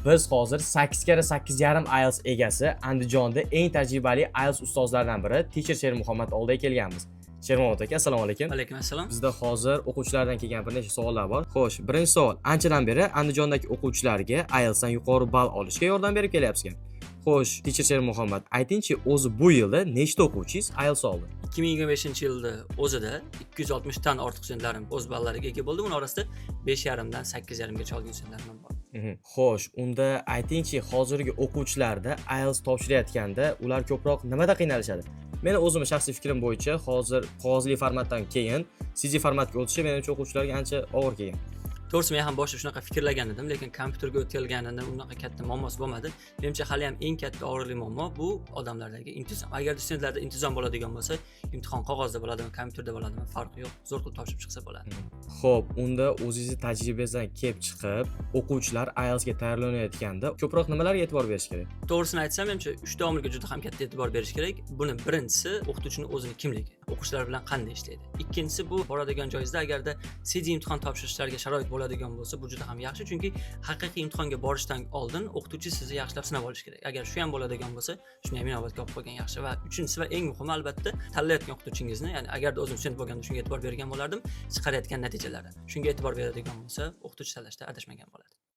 Biz hozir 8 karra 8,5 IELTS egasi, Andijonda eng tajribali IELTS ustozlaridan biri teacher Shermuhammad oldiga kelganmiz. Shermuhammad aka, assalomu alaykum. Alaykum assalom. Bizda hozir o'quvchilardan kelgan bir necha savollar bor. Xo'sh, birinchi savol. Anchadan beri Andijondagi o'quvchilarga IELTSdan yuqori ball olishga yordam berib kelyapsiz. Xo'sh, teacher Shermuhammad, aytingchi, o'zi bu yilda nechta o'quvchingiz IELTS oldi? 2025-yilda o'zida 260 dan ortiq studentlarim o'z ballariga ega bo'ldi. Uning orasida 5,5 dan 8,5 gacha olgan studentlarim ham bor. Xo'sh, unda aytingchi, hozirgi o'quvchilarda IELTS topshirayotganda ular ko'proq nimada qiynalishadi? Meni o'zimni shaxsiy fikrim bo'yicha, hozir qog'ozli formatdan keyin CD formatga o'tishi menimcha o'quvchilarga ancha og'ir kelgan. To'g'risi, men ham boshida shunaqa fikrlagan edim, lekin kompyuterga o'tilganida unaqa katta muammosi bo'lmadi. Menimcha, hali ham eng katta og'riqli muammo bu odamlardagi intizom. Agar studentlarda intizom bo'ladigan bo'lsa, imtihon qog'ozda bo'ladimi, kompyuterda bo'ladimi, farqi yo'q, zo'r qilib topshirib chiqsa bo'ladi. Xo'p, unda o'zingizni tajribangizdan kelib chiqib, o'quvchilar IELTSga tayyorlanayotganda ko'proq nimalarga e'tibor berish kerak? To'g'risini aytsam, menimcha, uchta omilga juda ham katta e'tibor berish kerak. Buni birinchisi o'qituvchini o'zini kimligi, o'quvchilar bilan qanday ishlaydi. Ikkinchisi, bu boradigan joyingizda agarda CD imtihon topshirishlariga sharoit bo'ladigan bo'lsa, bu juda ham yaxshi, chunki haqiqiy imtihonga borishdan oldin o'qituvchi sizni yaxshilab sinab olishi kerak. Agar shu ham bo'ladigan bo'lsa, shuni ham inobatga olib qo'ygan yaxshi. Va uchinchisi va eng muhimi, albatta, tanlayotgan o'qituvchingizni, ya'ni agarda o'zim student bo'lganda shunga e'tibor bergan bo'lardim, chiqarayotgan natijalari. Shunga e'tibor beradigan bo'lsa, o'qituvchi tanlashda adashmagan bo'ladi.